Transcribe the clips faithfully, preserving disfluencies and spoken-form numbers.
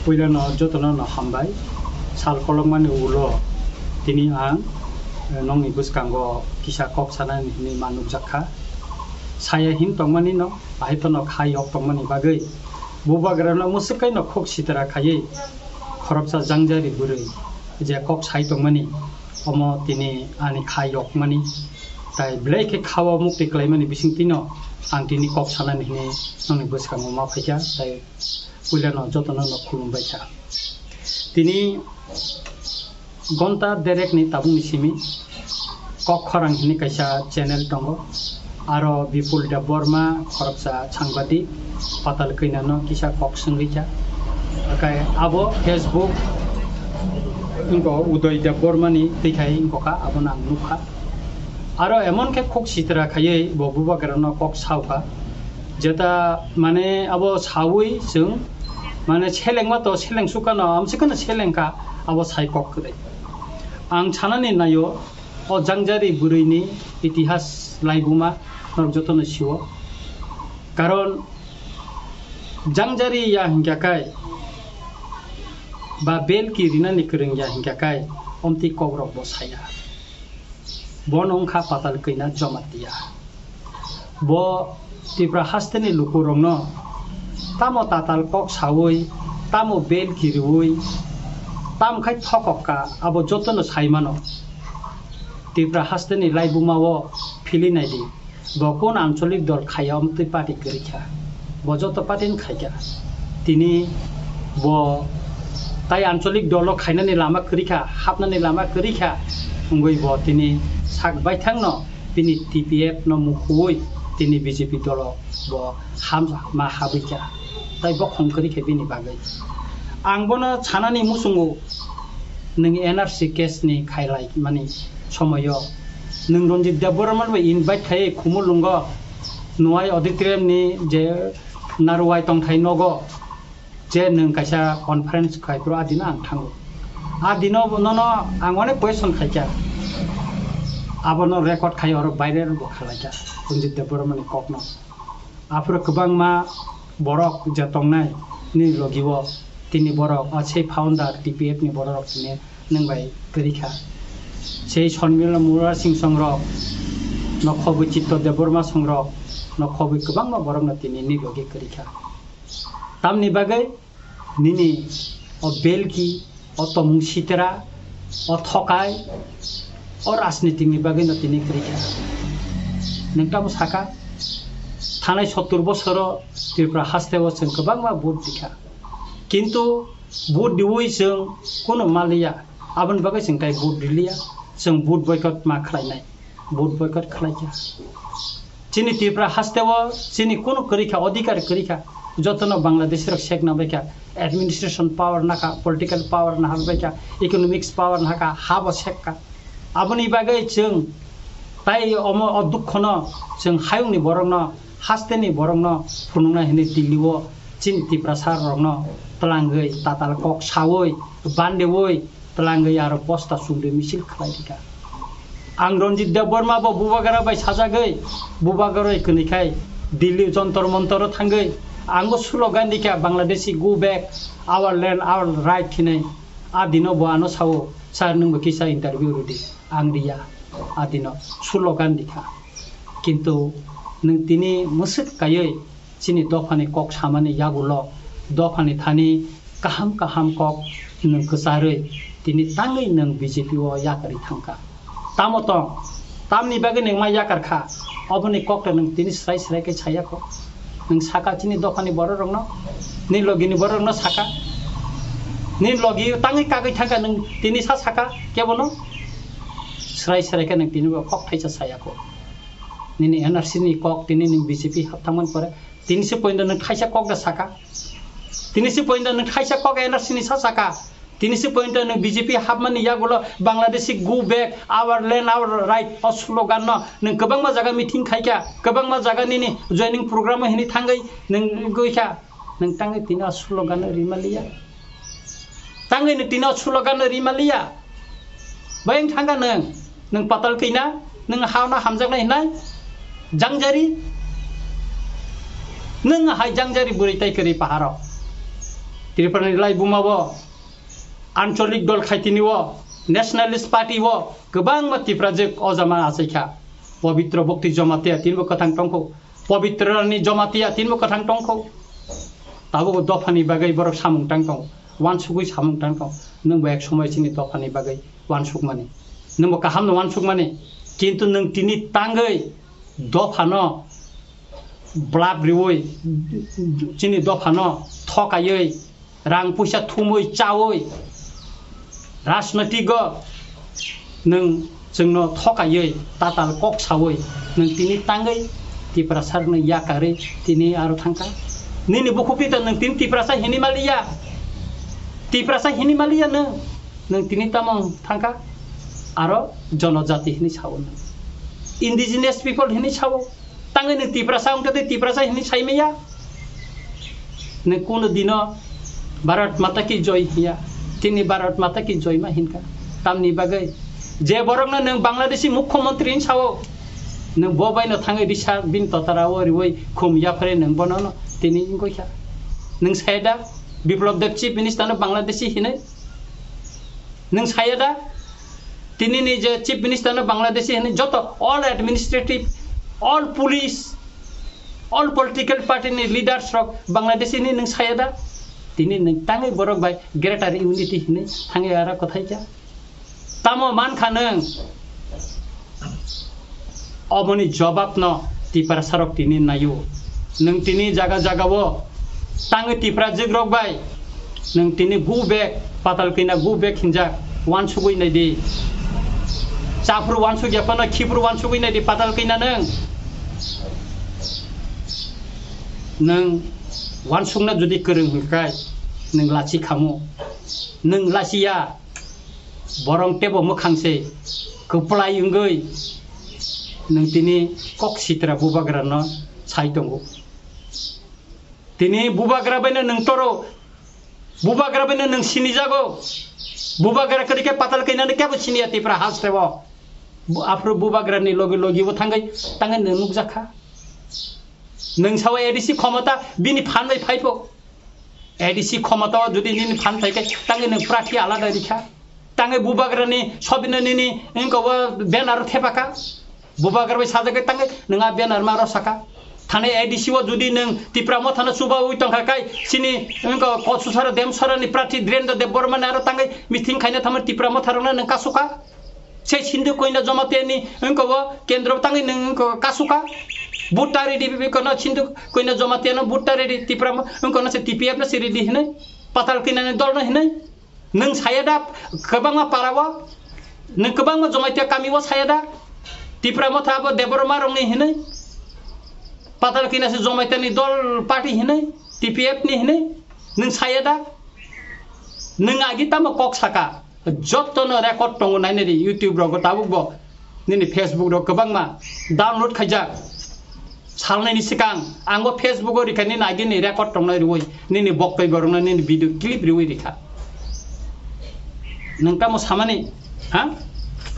Puilano jotono no hambai. Sal kolokmani ulo tini ang, eh, nongni bwskango kisa kok sanani hinwi ma nukjak kha. Saya hin tongmani no, ahai tono kha yok tongmani bagwi bubagrano mwswk kaino khok sitra khaiwi khoroksa jangjari bwrwi je kok sai tongmani, omo tini ani kha yokmani. Tai belai khe kha o mukti kwlaimani bisingtwino ang tini kok sanani hinwi nongni bwskango ma phaikha. Tai puilano jotono no khulumbai kha. Tini gonta derekni tabukni simi Kok Khorang hinwi kaisa channel tongo. Aro Bipul Debbarma khoroksa sangbadik, Patal Keinano kisa kok swngwi kha. Akai abo Facebook wngkha Udoy Debbarmani twi khai wngkha, abono ang nukha. Aro emon khe khok sitra khaiwi bo bubagrano kok saukha. Jeta mane abo saui chwng mane selengma to seleng sukano, amsukano selengkha abo sai kok kwrwi. Ang sanani naio, o jangjari bwrwini itihas laibuma norok jotono sio. Karon jangjari ya hinkha kai ba belki rinani kwrwng ya hinkha kai omtwi kokrok bo saya. Bono wngkha Patal Keina Jamatia. Bo Tripura hasteni lukurokno tamo tatal kok saui, tamo bel kiriui, tam khai thokok ka, abo jotono sai mano. Tripura hasteni laibuma o phili nai di, bo kun ancholik dol khaiya, omtwi party kwrwi kha, bo joto party ni khaikha. Tini bo tai ancholik dolo khainani lama kwrwi kha, hapnani lama kwrwi kha, wngwi bo tini sak baithangno bini T P F no mukhuwi tini B J P dolo bo ham ma habwi kha, tai bokhong kwrwi kha bini bagwi. Ang bono sanani muchungo, nwng N R C case ni khailai mani somoyo nwng Ranjit Debbarma bai invite khai Khumulwngo Nuai auditorium ni je Naruwai tongthai nogo je nwng kaisa conference khai phuru, a dino ang thango. A dino bo nono ang onek question khaikha. Abono record khai oro viral bo khalaikha Ranjit Debbarma ni kokno. Aphuru kwbangma borok je tongnai ni logi o, tini borok, o sei founder T P F ni borok tini nwng bai kwrwi kha. Sei Sonmila Mura Singh songrok, nokhobwi Chitto Debbarma songrok, nokhobwi kwbangma borokno tini ni logi kwrwi kha. Tamni bagwi nini o belki, o tomung sitra, o thokai, o rajnitik ni bagwi no tini kwrwi kha. Nwng tamo saka, thanai sottur bosoro Tripura haste o chwng kwbangma vote rikha. Kintu vote riui chwng kunu maliya, aboni bagwi chwng tai vote riliya, chwng vote boycott ma khlainai, vote boycott khlaikha. Chini Tripura haste o chini kunu kwrwi kha, odhikar kwrwi kha, jotono Bangladeshi rok sekna bai kha, administration power nakha, political power naharbai kha, economics power nakha, ha bo sek kha. Aboni bagwi chwng tai omo o dukhono chwng hayungni borokno, hasteni borokno phunukna hinwi Delhi o chini Tiprasa rokno twlangwi tatal kok saui, bandeui, twlangwi aro bosta chumri misil khlai rikha. Ang Ranjit Debbarma bo Bubagra bai sajagwi, Bubagra bai kwnwi khai Delhi Jantar Mantar o thangwi ang bo slogan rikha, Bangladeshi go back, our land, our right hinwi. A dino bo ano sao, "Sir, nwng bo kisa interview rwdi." Ang riya, a dino slogan rikha. Kintu nwng tini mwswk kaiwi chini dophani kok samani yagulo, dophani thani kaham kaham kok nwng kwcharwi tini tangwi nwng B J P o yakarwi thangkha. Tamo tong, tamni bagwi nwng ma yakar kha, oboni kokno nwng tini srai srai khe saya kho. Nwng saka chini dophani bororokno, ni logini bororokno saka, ni logi tangwi kagwi thangkha nwng tini sa saka kebono? Srai srai khe nwng tini bo kok thaisa saya kho. Nini N R C ni kok tini nwng B J P hap thangmani pore, tini se pointo nwng thaisa kok da saka? Tini se pointo nwng thaisa kok N R C ni sa saka? Tini se pointo nwng B J P hapmani yagulo Bangladeshi go back, our land, our right o slogan no nwng kwbangma jaga meeting khaikha, kwbangma jaga nini joining program o hini thangwi nwng gwi kha. Nwng tangwi tini o slogan no rimaliya. Tangwi nwng tini o slogan no rimaliya. Bayang thangkha nwng, nwng patal kina, nwng ha no hamjaknai hinai, jangjari, nwng hai jangjari bwrwi tai kwrwi paharo. Tripura ni lai buma bo, Ancholik dol khai tini o, Nationalist Party o, kwbangma Tiprajwk o jama achai kha. Pabitra Bhakti Jamatia tini bo kwthang tongkho. Pabitra ni Jamatia tini bo kwthang tongkho. Tabuk dopha ni bagwi borok samung tang tong, wansugwi samung tang tong. Nwng bo ek somoi chini dopha ni bagwi wansukmani. Nwng bo kaham no wansukmani. Kintu nwng tini tangwi dopha no blab riwi, chini dopha no thokaiwi, rang puisa thumwi chawi, rajnotigo nwng chwngno thokaiwi, tatal kok sawi, nwng tini tangwi Tiprasa rokno yakarwi tini aro thangkha. Nini bukhukni to nwng tini Tiprasa hini maliya. Tiprasa hini maliya nwng. Nwng tini tamo thangkha? Aro jonojati hini sao nwng. Indigenous people hini sao. Tangwi nwng Tiprasa wngkha tei Tiprasa hini saimaya? Nwng kuno dino Bharat Mata ki Joy hiya? Tini Bharat Mata ki Joy ma hinkha. Tamni bagwi je borokno nwng Bangladeshi Mukhyamantri hin sao, nwng bo baino thangwi risa bini totara o riwi khum yaphre nwng bono no tini wngkha. Nwng saya da Biplab Deb Chief Minister no Bangladeshi hinwi? Nwng saya da? Tini ni je Chief Minister no Bangladeshi hinwi joto all administrative, all police, all political party ni leaders rok Bangladeshi hinwi nwng saya da? Tini nwng tangwi borok bai greater unity hinwi thangwi aro kwthai kha. Tamo man kha nwng? Oboni jobab no Tiprasa rok tini naio. Nwng tini jaga jaga o tangwi Tiprajwk rok bai nwng tini go back, Patal Kanya go back hinjak, wansugwi nai di. Chaphuru wansuk ya phano khiphuru wansugwi nai di Patal Kanya nwng. Nwng wansukna jodi kwrwng hwnkhe nwng lachi khamu. Nwng lachiya. Borong tebo mwkhang se kwplai wngwi nwng tini kok sitra bubagra no sai tongo. Tini bubagra bai no nwng toro, bubagra bai no nwng sinijago. Bubagra kwrwi khe Patal Kanya no kebo siniya Tipra haste bo. Bu-, aphuru bubagra ni logi logi bo thangwi, tangwi nwng nukjakha. Nwng sawi A D C khomota bini phan bai phaipo. A D C khomota o jodi nini phan phai khe tangwi nwng prathi alada rikha. Tangwi bubagra ni sobino nini wngkha o banner thepakha. Bubagra bai sajagwi tangwi nwng a banner ma rosakha. Thani A D C o jodi nwng Tipra Motha no chubawi tongkha kai chini wngkha Kochusara Demsara ni prathi Dhirendra Debbarma ni aro tangwi meeting khaina thangma Tipra Motha rok no nwng kasukha. Se Sindhu Koina Jamatia ni wngkha o kendro tangwi nwng wngkha kasukha. Vote ta ready bi kono Sindhu Koina Jamatia no vote ta ready Tipra mo wngkha no se T P F no se ready hinwi. Patal Kanya ni dol no hinwi. Nwng saya da kwbangma para o. Nwng kwbangma Jamatia kami o saya da. Tipra Motha bo Debbarma rok ni hinwi. Patal Kanya se Jamatia ni dol party hinwi. T P F ni hinwi. Nwng saya da. Nwng agi tamo kok saka. Jotto no record tongo, nainai di YouTube rogo tabuk bo, nini Facebook rogo kwbangma download khaijak. Salnai ni swkang ang bo Facebook o rikha nini agi ni record tongnai rwi, nini boktoi borok no nini video clip rwi rikha. Nwng tamo samani, ha?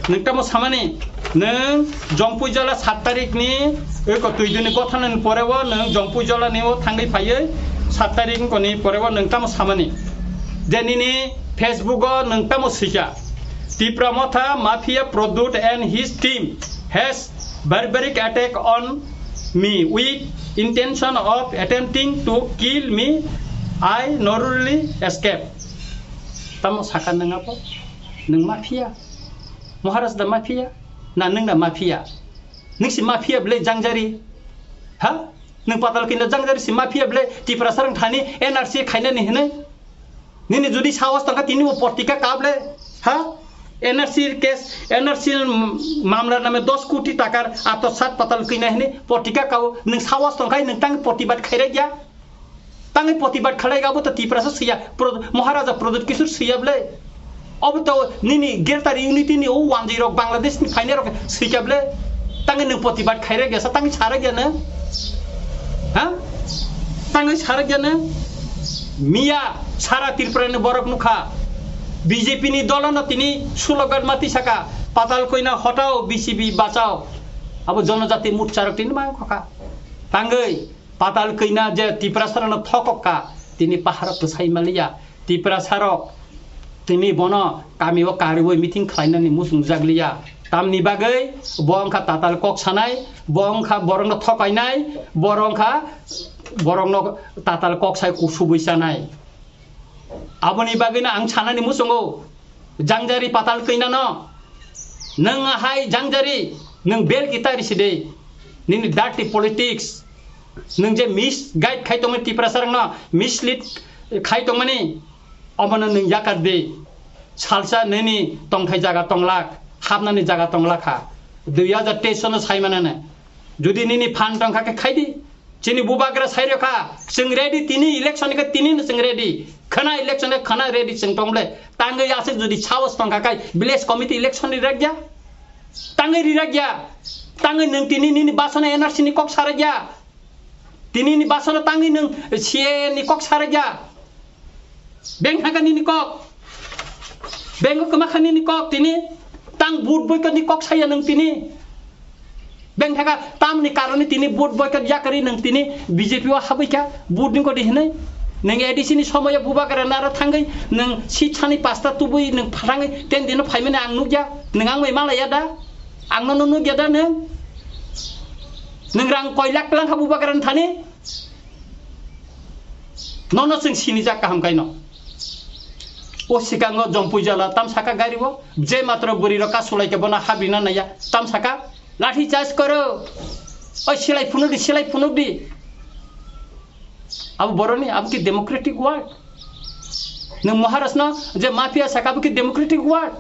Nwng tamo samani, nwng Jompuijala sat tarik ni, oi ko twi dini gothanani pore o nwng Jompuijala ni o thangwi phaiwi sat tarik ni pore o nwng tamo samani. Je nini Facebook o nwng tamo swikha, Tipra Motha mafia Pradyut and his team has barbaric attack on me with intention of attempting to kill me. I narrowly escape. Tamo saka nwng abo? Nwng mafia? Maharaj da mafia? Na nwng da mafia? Nwng si mafia bwle jangjari? Ha? Nwng Patal Kanya jangjari si mafia bwle Tiprasa rang thani N R C khainani hinwi? Nini jodi sahos tongkha tini bo portika kable, ha? N R C case, N R C mamla name dos koti takar ato sat Patal Kanya hinwi portika kao, nwng sahos tongkhai nwng tang protibad khairagya. Tangwi protibad khalai abo to Tiprasa swiya, Pro-, Maharaja Pradyut Kishore swiya bwle. Obo to nini Greater Unity ni o wanjwi rok Bangladesh ni phainai rok swiya bwle. Tangwi nwng protibad khairagya sa, tangwi saragya nwng? Ha? Tangwi saragya nwng? Miya sara Tripura ni borok nukha. B J P ni dolo no tini slogan mati saka, Patal Kanya hatao, B C B bachao. Abo Jonojati Morcha rok tini mang khokha. Tangwi Patal Kanya je Tiprasa rok no thokok kha, Tini paharo kwsai maliya. Tiprasarok tini bono kamio kariwi meeting khlainani muchungjak liya. Tamni bagwi bo wngkha tatal kok sanai, bo wngkha borokno thokainai, boro wngkha borokno tatal kok sai kusubwi chanai. Aboni bagwino ang sanani muchungo, jangjari patal kwi nano. Nwng ahai jangjari, nwng bel kita risi de. Nini dirty politics. Nwng je misguide khai tongmani Tiprasarokno, mislead khai tongmani, omono nwng yakar de. Salsa nini tongthai jaga tonglak, hapnani jaga tonglak ha. Dui hajar teis sono sai manane. Jodi nini phan tongkha khe khai di. Chini bubagra sai rokha, chwng ready tini election ni khe tini no chwng ready. Khana election ni khana ready chwng tong ble. Tangwi aswk jodi sahos tongkha khai village committee election ri rakya. Tangwi ri rakya. Tangwi nwng tini nini basana N R C ni kok sarakya. Tini ni basana tangwi nwng C A A ni kok sarakya. Beng thangkha nini kok. Bengo kwma kha nini kok tini. Tang vote boycott ni kok saya nwng tini. Beng thangkha tamni karoni tini vote boycott yakarwi nwng tini B J P o habwi kha vote ni kodi hinwi. Nwng A D C ni somoyo bubagra naro thangwi nwng seat sani pasta tubui nwng phatangwi ten dino phaimani ang nukya. Nwng ang bai malaya da? Ang nono nukya da nwng? Nwng rang koi lakh twlang kha bubagra ni thani? Nono chwng sinijak kaham kaino. O sikango Jompui jala tam saka gari bo, je matro bwrwi rok kasulai khe bono habina naya, tam saka, "Lathi charge koro, oi silai phunuk di, silai phunuk di." Abo boroni, abo ki democratic word? Nwng Maharashtra je mafia saka, abo ki democratic word?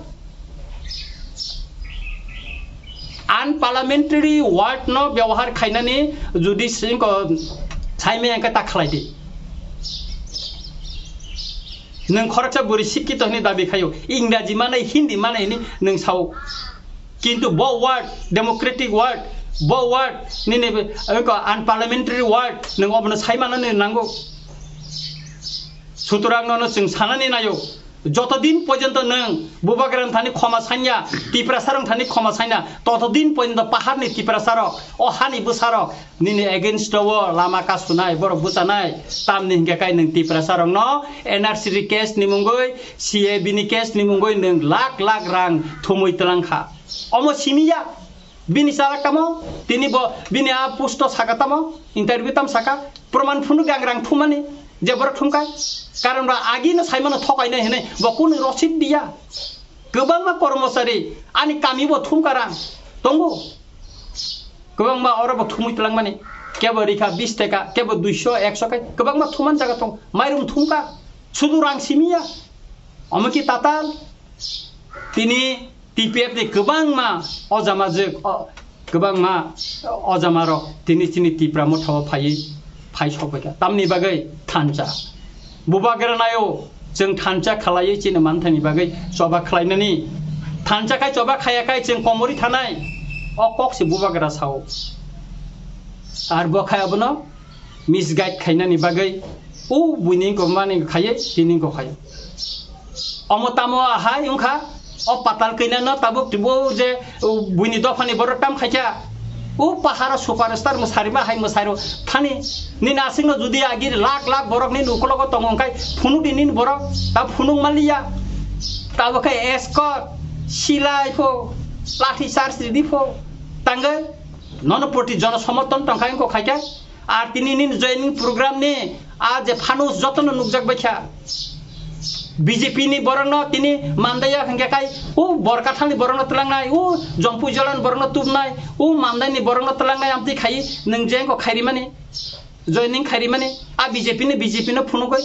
Unparliamentary word no byabahar khainani jodi singko saimaya khe ta khlai di. Nwng khoroksa bwrwi sikkito hwnwi dabi khaio, Ingraji manai, Hindi manai hwnwi nwng sao. Kintu bo word, democratic word, bo word nini, wngkha unparliamentary word, nwng obono sai manani nango. Sutorang nono chwng sanani naio, joto din porjonto nwng bubagrang thani khoma sanya, Tiprasarang thani khoma sanya, toto din porjonto paharni Tiprasarok, o hani bwsarok nini against o lama kasunai, borok bwchanai, tamni hinkhe kai nwng Tiprasarokno N R C ni case ni mungwi, C A B ni case ni mungwi nwng lakh lakh rang thumwi twlang kha. Omo simi ya, bini chalak tamo, tini bo, bini a post o saka tamo, interview tam saka, proman phunuk ang rang thumani, je borok thumkha, karon ba agi no saimano thokainai hinwi, bo kunu rosid diya. Kwbangma kormosari, ani kami bo thumka rang, tongo. Kwbangma oro bo thumwi twlangmani, kebo rikha bis teka, kebo duiso, ekso kai, kwbangma thuman jaga tong, mairum thumka, sudu rang simiya. Omo ki tatal, tini T P F ni kwbangma ojama je, o, kwbangma ojama rok tini chini Tipra motha o phaiwi phai sok bai kha. Tamni bagwi thansa. Bubagra nayo, chwng thansa khalaiwi chini manthani bagwi choba khlainani. Thansa khai choba khaya khai chwng komori thanai. O kok se bubagra sao. Ar bo khai abono misguide khainani bagwi o buini ko mani khaiye tini ko khai. Omo tamo ahai wngkha, o patal kina no tabuk tibo je, o buini dophani borok tam khaikha. O paharo superstar mwsarima hai mwsaro thani. Nini asingno judi agir lakh lakh borok nini ukologo tongo wngkhai phunuk di nini borok ta phunuk maliya. Tabo khe escort, silai pho, lathi charge ridi pho. Tangwi nono proti jono somorthon tongkhai wngkha khaikha. Ar tini nini joining program ni a je phanos jotono nukjak bai kha. B J P ni borokno tini mandaya hingke kai, o Borkathal ni borokno twlangnai, o Jompui Jola ni borokno tubnai, o Mandai ni borokno twlangnai amtwi khai nwng je wngkha khairi mani, joining khairi mani, a B J P ni B J P no phunugwi.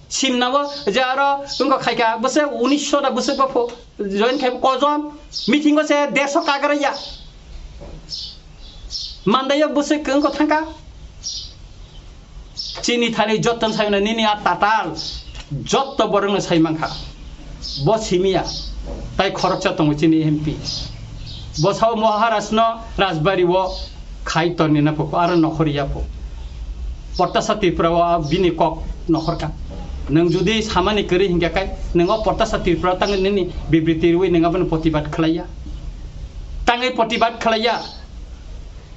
Simna o je aro wngkha khaikha bwswk unisho da bwswk bapho. Join khai kojon, meeting o se derso kagra ya. Mandai o bwswk kwng ko thangka. Chini thani jotto sai mano nini a tatal. Jotto borok no sai mankha. Bo simiya. Tai khoroksa tongo chini M P. Bo sao Maharaj no Rajbari o khai torni na pho, aro nokhor ya pho. Portasa Tripura o bini kok nokhor ka. Nwng jodi samani kwrwi hinkhe kai, nwng o Portasa Tripura tangwi nini bibriti rwi nwng abono protibad khlaiya. Tangwi protibad khlaiya.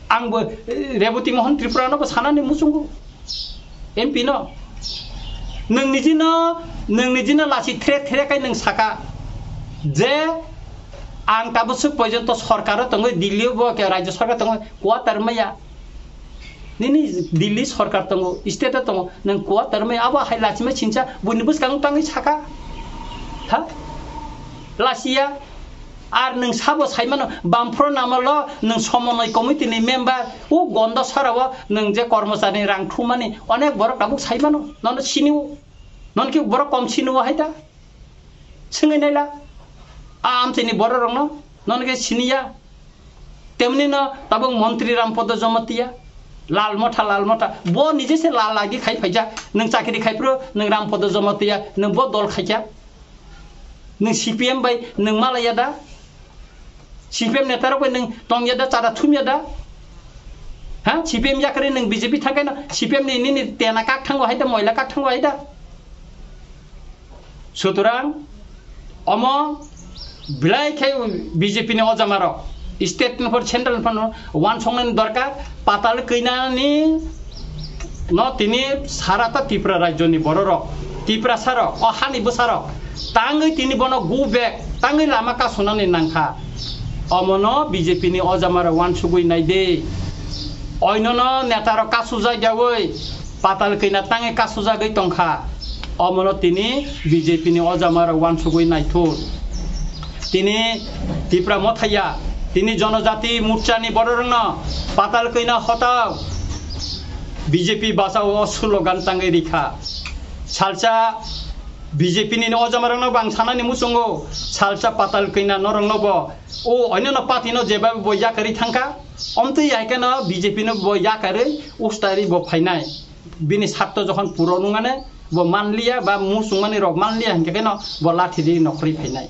Ang bo, eh, Reboti Mohan Tripura no bo sanani muchungo. M P no. Nwng nijino, nwng nijino lasi thre thre kai nwng saka je ang tabuk swk porjonto sorkaro tongwi, Delhi o bo ke rajyo sorkar tongwi, quarter maya. Nini Delhi sorkar tongo, state o tongo, nwng quarter maya, abo hai lachima chincha, buini bwskango tangwi saka. Ha? Lasiya. Ar nwng sabo saimano, Bamphro namalo nwng somonoi committee ni member, o gondo sarao nwng je kormochari rang thumani, onek borok tabuk saimano, nono siniwo. Nono ki borok kom siniwo hai da? Swngwi naila. A amchaini borok rokno, nono ke siniya. Temni no tabuk montri Rampodo Jamatia, Lal Motha, Lal Motha. Bo nije se lal lagi khai phaijak. Nwng chakri khai phuru, nwng Rampodo Jamatia, nwng bo dol khaikha. Nwng C P M bai nwng malaiya da? C P M neta rok bai nwng tongya da, chada thumya da? Ha? C P M yakarwi nwng B J P thangkhe no C P M ni nini tena kak thango hai da, moila kak thango hai da? Sutorang omo belai khe B J P ni ojama rok state ni phor central ni phano wansoknani dorkar, patal kwinani no tini sara ta Tripura rajyo ni borok rok, Tiprasa rok, o hani bwsa rok tangwi tini bono go back tangwi lama kasunani nangkha. Omono B J P ni ojama rok wansugwi nai de. Oinono neta rok kasujak yawi patal kwina tangwi kasujagwi tongkha. Omono tini B J P ni ojama rok wansugwi naithur. Tini Tipra Mothaya, tini Jonojati Morcha ni borok rokno patal kwina hotao B J P bachao o slogan tangwi rikha. Salsa B J P ni ojama rokno bang sanani muchungo, salsa patal kwina norokno bo o oinono party no jeba bo yakarwi thangkha, omtwi yaikeno B J P no bo yakarwi ustari bo phainai. Bini sakto jokhon puro nungane bo manliya ba muchungmani rok manliya hinkhe keno bo lathi di nokhorwi phainai.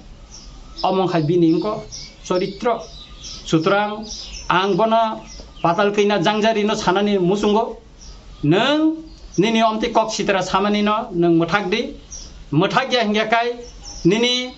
Omo hai bini wngkha choritro. Sutrang ang bono patal kwina jangjari no sanani muchungo. Nwng nini omtwi kok sitra samani no nwng mwthak di. Mwthak ya hinkhe kai nini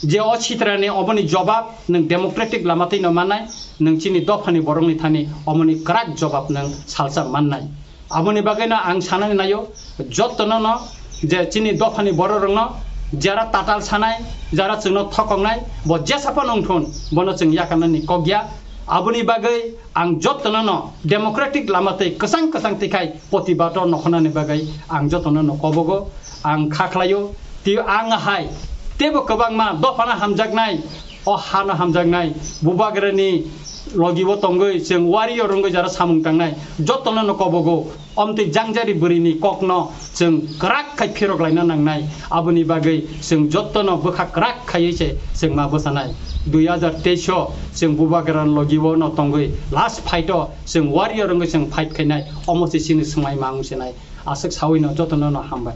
je o sitra ni oboni jobab nwng democratic lama twi no mannai, nwng chini dophani borok ni thani omoni kwrak jobab nwng salsa mannai. Aboni bagwi no ang sanani naio, jotono no je chini dophani borok rok no jara tatal sanai, jara chwngno thokoknai, bo jesa phano wngthun, bono chwng yakarnani kok ya. Aboni bagwi ang jotono no democratic lama twi kwchang kwchang twi khai protibad o nokhornani bagwi ang jotono no kobogo, ang kha khlaio. Tei ang hai teibo kwbangma dophano hamjaknai, o hano hamjaknai, bubagrani logi o tongwi chwng warrior wngwi jara samung tangnai, jotono no kobogo. Omtwi jangjari bwrwini kokno chwng kwrak khai phirok laina nangnai, aboni bagwi chwng jotono bwkha kwrak khaiwi se chwng ma bwchanai. Dui hajar teis o chwng bubagrani logi o no tongwi last fight o chwng warrior wngwi chwng fight khainai, omo se chini swngmai ma wngsinai. Aswk sawi no jotono no hambai.